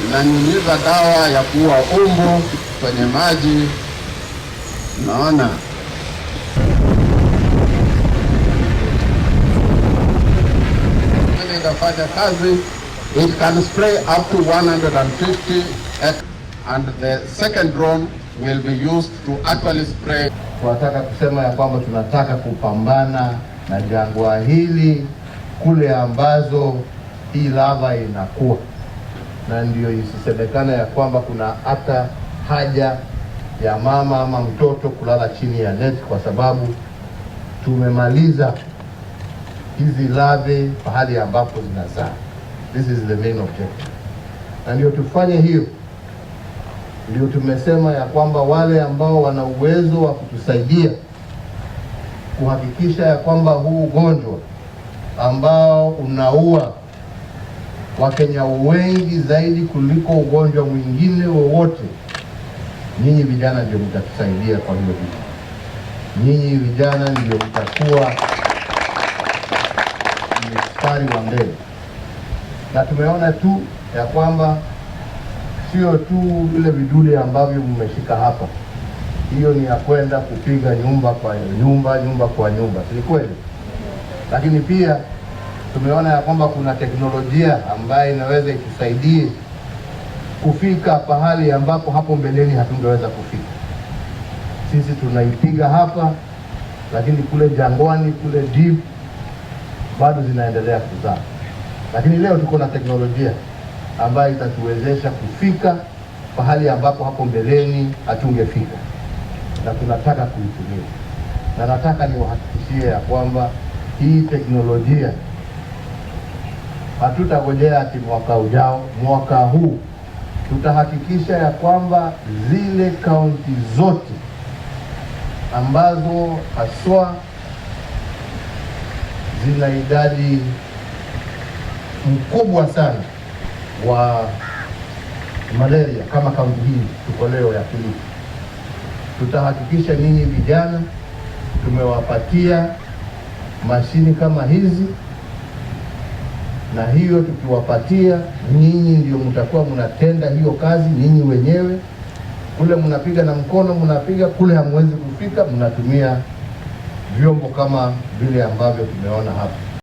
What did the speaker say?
Inanyunyiza dawa ya kuua umbu kwenye maji. Naona vile itafanya kazi. It can spray up to 150 hectares, and the second drone will be used to actually spray. Tunataka kusema ya kwamba tunataka kupambana na jangwa hili kule ambazo hii larva inakuwa, na ndio isisemekane ya kwamba kuna hata haja ya mama ama mtoto kulala chini ya net, kwa sababu tumemaliza hizi larvae pahali ambapo zinazaa. This is the main objective, na ndio tufanye hiyo, ndio tumesema ya kwamba wale ambao wana uwezo wa kutusaidia kuhakikisha ya kwamba huu ugonjwa ambao unaua Wakenya wengi zaidi kuliko ugonjwa mwingine wowote, nyinyi vijana ndio mtatusaidia kwa hiyo vitu. Nyinyi vijana ndio mtakuwa mstari wa mbele, na tumeona tu ya kwamba sio tu vile vidude ambavyo mmeshika hapa, hiyo ni ya kwenda kupiga nyumba kwa nyumba, nyumba kwa nyumba, si kweli? Lakini pia tumeona ya kwamba kuna teknolojia ambayo inaweza itusaidie kufika pahali ambapo hapo mbeleni hatungeweza kufika. Sisi tunaipiga hapa, lakini kule jangwani, kule deep bado zinaendelea kuzaa. Lakini leo tuko na teknolojia ambayo itatuwezesha kufika pahali ambapo hapo mbeleni hatungefika, na tunataka kuitumia, na nataka niwahakikishie ya kwamba hii teknolojia hatutangojea ati mwaka ujao, mwaka huu tutahakikisha ya kwamba zile kaunti zote ambazo haswa zina idadi mkubwa sana wa malaria kama kaunti hii tuko leo ya Kilifi, tutahakikisha nyinyi vijana tumewapatia mashini kama hizi, na hiyo tukiwapatia nyinyi ndio mtakuwa mnatenda hiyo kazi nyinyi wenyewe. Kule mnapiga na mkono, mnapiga kule, hamwezi kufika, mnatumia vyombo kama vile ambavyo tumeona hapa.